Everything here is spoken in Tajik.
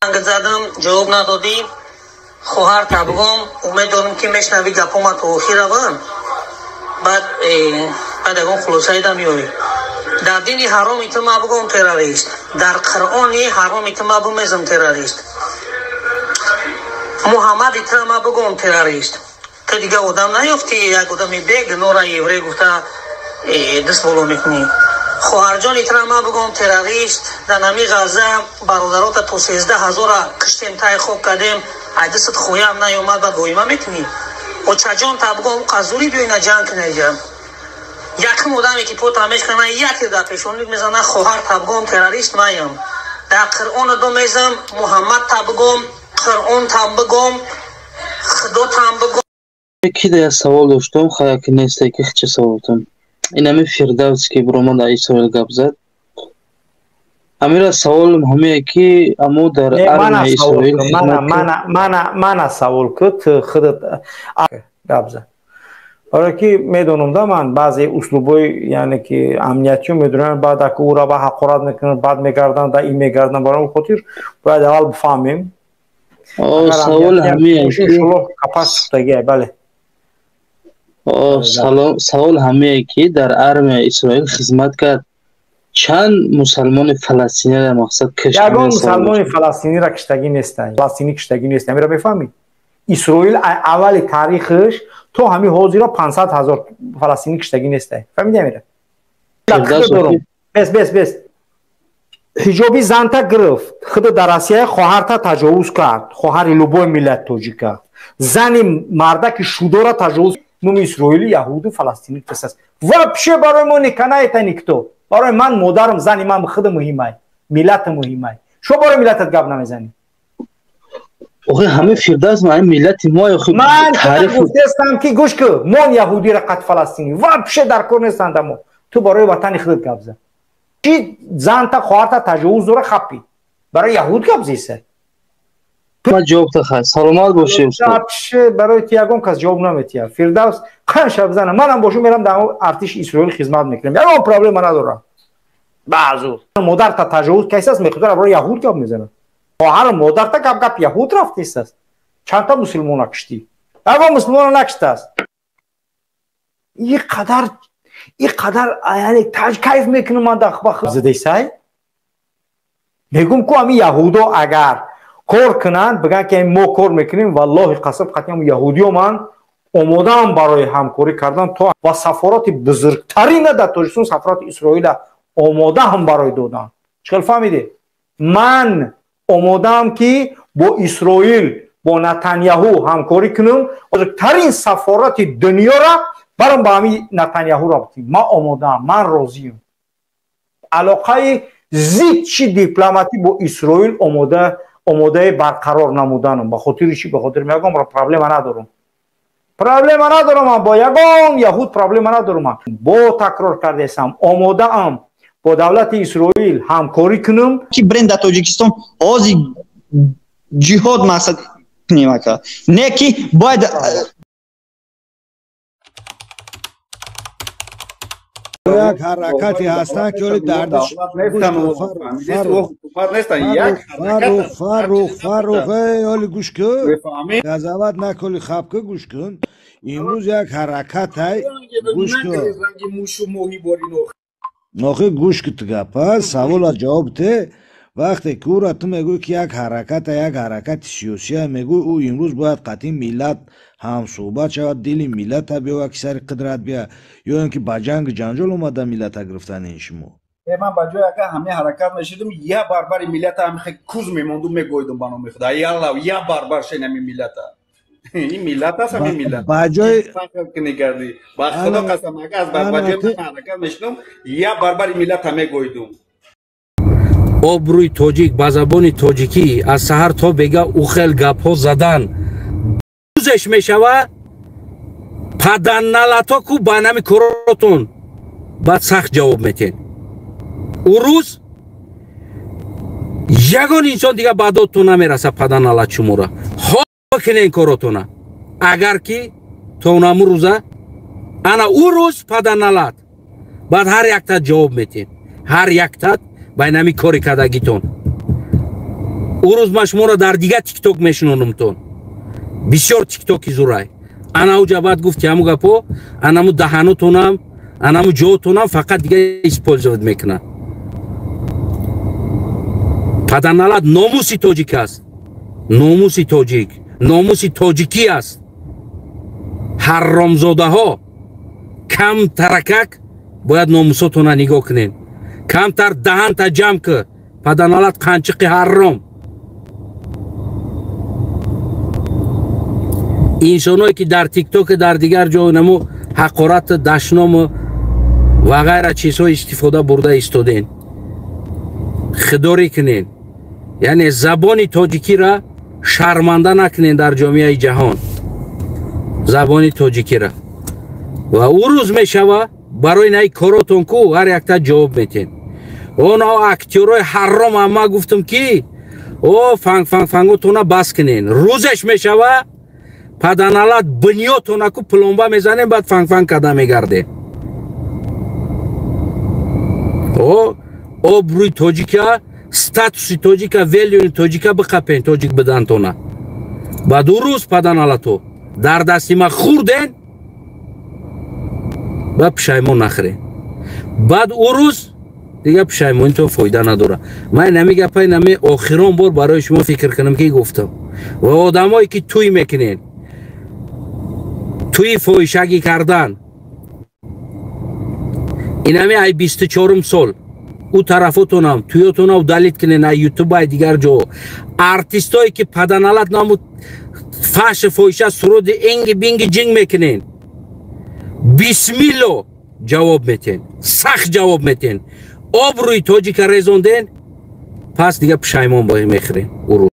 Задам, ҷавоб надодӣ. Хоҳар табгом, умед дорам, ки мешнавӣ гапома то охирава, баъд баъд ягон хулосаида меоӣ. Дар дини ҳароми ту ма бугом террорист, дар Қуръони ҳароми ту ма бумезам террорист, Муҳаммади ту ма бугом террорист. Ту дига одам наёфтӣ, як одами бегунора еврей гуфта даст боло мекунӣ. Хоҳарҷони тура ма бугом террорист, дар нами Ғазза бародарота то 13 000-а киштем, тай хок кардем, ай дастат хоям наёмад, баъд воима мекунӣ. Очаҷон та бугом, қазурӣ биёина ҷанг кунеҷа. Якум одаме ки пота мешкана, яке дар пешонӣ мезана. Хоҳар табгом, террорист маям, дар Қуръона домезам, Муҳаммад табгом, Қуръон табгом, Худо тамбгом. Ки да як савол доштам, хая ки несте, ки чӣ саволтам. Ин ҳами Фирдавс, ки биромад, дар Исроил гап зад. Ҳамира саволам ҳамие, ки амо дар армияи Исроил Мана савол ку, ту худат гап зад, барое ки медонам да ман баъзе услубҳои, яъне ки амниятиё медонам, баъд ака ӯра ба ҳақорат мекунанд, баъд мегарданд, да ин мегарданд. Барои он хотир бояд аввал бифаҳмем. Савол ҳамие. Капас шудагия, бале. Савол ҳамие, ки дар армияи Исроил хизмат кард, чанд мусалмони фаластиниро мақсад кишт? Ягон мусалмони фаластиниро киштагӣ нестанд, фаластинӣ киштагӣ нест. Амира мефаҳмӣ, Исроил аввали таърихаш то ҳамин ҳозира 500 000 фаластинӣ киштагӣ нестай. Фаҳмиди амира? Бес, бес, бес. Ҳиҷоби занта гирифт, худ дар Россия хоҳарта таҷовуз кард, хоҳари любой миллат тоҷика, зани мардаки шудора таҷовуз. Номи исроили, яҳуду, фаластинӣ кас аст вообще барои мо никанаета никто. Барои ман модарам, зани ман худ муҳимай, миллат муҳимай. Шумо барои миллатат гап намезанӣ. Охи, ҳамин Фирдавс ман миллати мо. Ман гуфтестам, ки гӯш ку, мон яҳудира қат фаластинӣ вообще дар кор нестанд, амо ту барои ватани худат гап зан. Чи занта, хоҳарта таҷовуз дора, хаппи барои яҳуд гап зеса? Ман ҷавоб тахай, саломат бошӣ. Вообще барои ти ягон кас ҷавоб наметиҳад. Фирдавс қан шаб зана, манам бошум, мерам дар артиши Исроил хизмат мекунам, ягон проблема надорам. Баъзу модарта таҷовуз кайсаст, мехудара барои яҳуд гап мезанад. Хоҳару модарта гап гап яҳуд рафтесаст. Чандта мусулмона киштӣ? Ягон мусулмона накиштааст. И қадар, и қадар, яъне кайф мекунам ман задесай. Мегум ку, ҳамин яҳудо агар кор кунанд, бигӯянд, ки мо кор мекунем, валлоҳи қасам, қатъиам яҳудиё ман омодаам барои ҳамкорӣ кардан то ва сафорати бузургтарина дар Тоҷикистон, сафорати Исроила омодаам барои додан. Чӣ хел фаҳмидед? Ман омодаам, ки бо Исроил, бо Натаняҳу ҳамкорӣ кунам, бузургтарин сафорати дунёра барам ба ҳамин Натаняҳу робитем. Ман омодаам, ман розиам. Алоқаи зидчи дипломатӣ бо Исроил омода, омодаи барқарор намуданам. Ба хотири чӣ? Ба хотири ягон проблема надорам, проблема надорам ман бо ягон яҳуд, проблема надорам. Ман бо такрор кардесам, омодаам бо давлати Исроил ҳамкорӣ кунам. Ки бренд дар Тоҷикистон ҳозир ҷиҳод мақсад кунем, ака, не ки бояд. Як ҳаракате ҳастанд, ки оли дардиш. Фаррух, Фаррух, оли гӯш кун, газават наколи, хаб ку, гӯш кун. Имрӯз як ҳаракатай, гӯш кун. Охи, гӯш ку, ту гапа савола ҷавоб те. Вақте ки ӯра ту мегӯӣ, ки як ҳараката, як ҳаракати сиёсия мегӯӣ, ӯ имрӯз бояд қатъи миллат ҳамсӯҳбат шавад, дили миллата биёвад, ки сари қудрат бия, ё ин ки ба ҷангу ҷанҷол омада миллата гирифтани ин шумо? Ман ба ҷои ага ҳамин ҳаракат мешидум, я барбари миллата ҳами куз мемонду, мегӯйдум ба номи худо, ялла, я барбар шен ҳамин миллата. Ин миллат аст, ҳамин миллат ба ҷои кунигардӣ. Ба худо қасам, ага аз ба ҷои ман ҳаракат мешидум, я барбари миллата мегӯйдум. Обрӯи тоҷик ба забони тоҷикӣ аз саҳар то бега ӯ хел гапҳо задан рӯзеш мешава. Паданалато ку ба нами коротон баъд сахт ҷавоб метен. Ӯ рӯз ягон инсон дига ба додтон намераса. Паданалат шумора хо кунен коротона, агар ки то наму рӯза ана ӯ рӯз паданалат баъд ҳар яктат ҷавоб метен, ҳар яктат ба инами кори кардагитон. Ӯ рӯз ман шуморо дар дигар тикток мешинонумтон. Бисёр тиктоки зурай. Ана уҷа баъд гуфти ҳаму гапо, анаму даҳанотонам, анаму ҷоотонам фақат дига использовать мекунад. Паданалат номуси тоҷик аст. Номуси тоҷик, номуси тоҷикӣ аст. Ҳарромзодаҳо кам таракак бояд номусотона нигоҳ кунед. Камтар даҳанта ҷамъ ки, паданалат қанчиқи ҳарром. Инсоное ки дар тикток, дар дигар ҷо намо ҳақорат, дашному ва ғайра чизҳо истифода бурда истоден, худорӣ кунед, яъне забони тоҷикиро шарманда накунед дар ҷомеаи ҷаҳон, забони тоҷикиро. Ва ӯ рӯз мешава барои наи коротон ку ҳар якта ҷавоб метен. Оно актёрои ҳарром ама гуфтам ки о фанг фанг фанготона бас кунен. Рӯзеш мешава паданалат бунётона ку пломба мезанем, баъд фанг фанг карда мегардем. О обрӯи тоҷика, статуси тоҷика, велюи тоҷика биқапен, тоҷик бидантона. Баъд ӯ рӯз паданалато дар дасти ма хӯрден, баъд пушаймон нахӯрен. Баъд ӯ рӯз дига пушаймонитон фоида надорад. Ман нами гапай нами охирон бор барои шумо фикр кунам ки гуфтам. Ва одамое ки тӯй мекунен, тӯи фоҳишагӣ кардан, инами ай 24 сол ӯ тарафотонам тӯётона удалить кунен ай ютуб, ай дигар ҷо. Артистое ки паданалат наму фаҳши фоҳиша суруди инги бинги ҷинг мекунен, бисмилло ҷавоб метен, сахт ҷавоб метен. Обрӯи тоҷика резонден, пас дига пушаймон мехӯрен. Ӯ рӯз.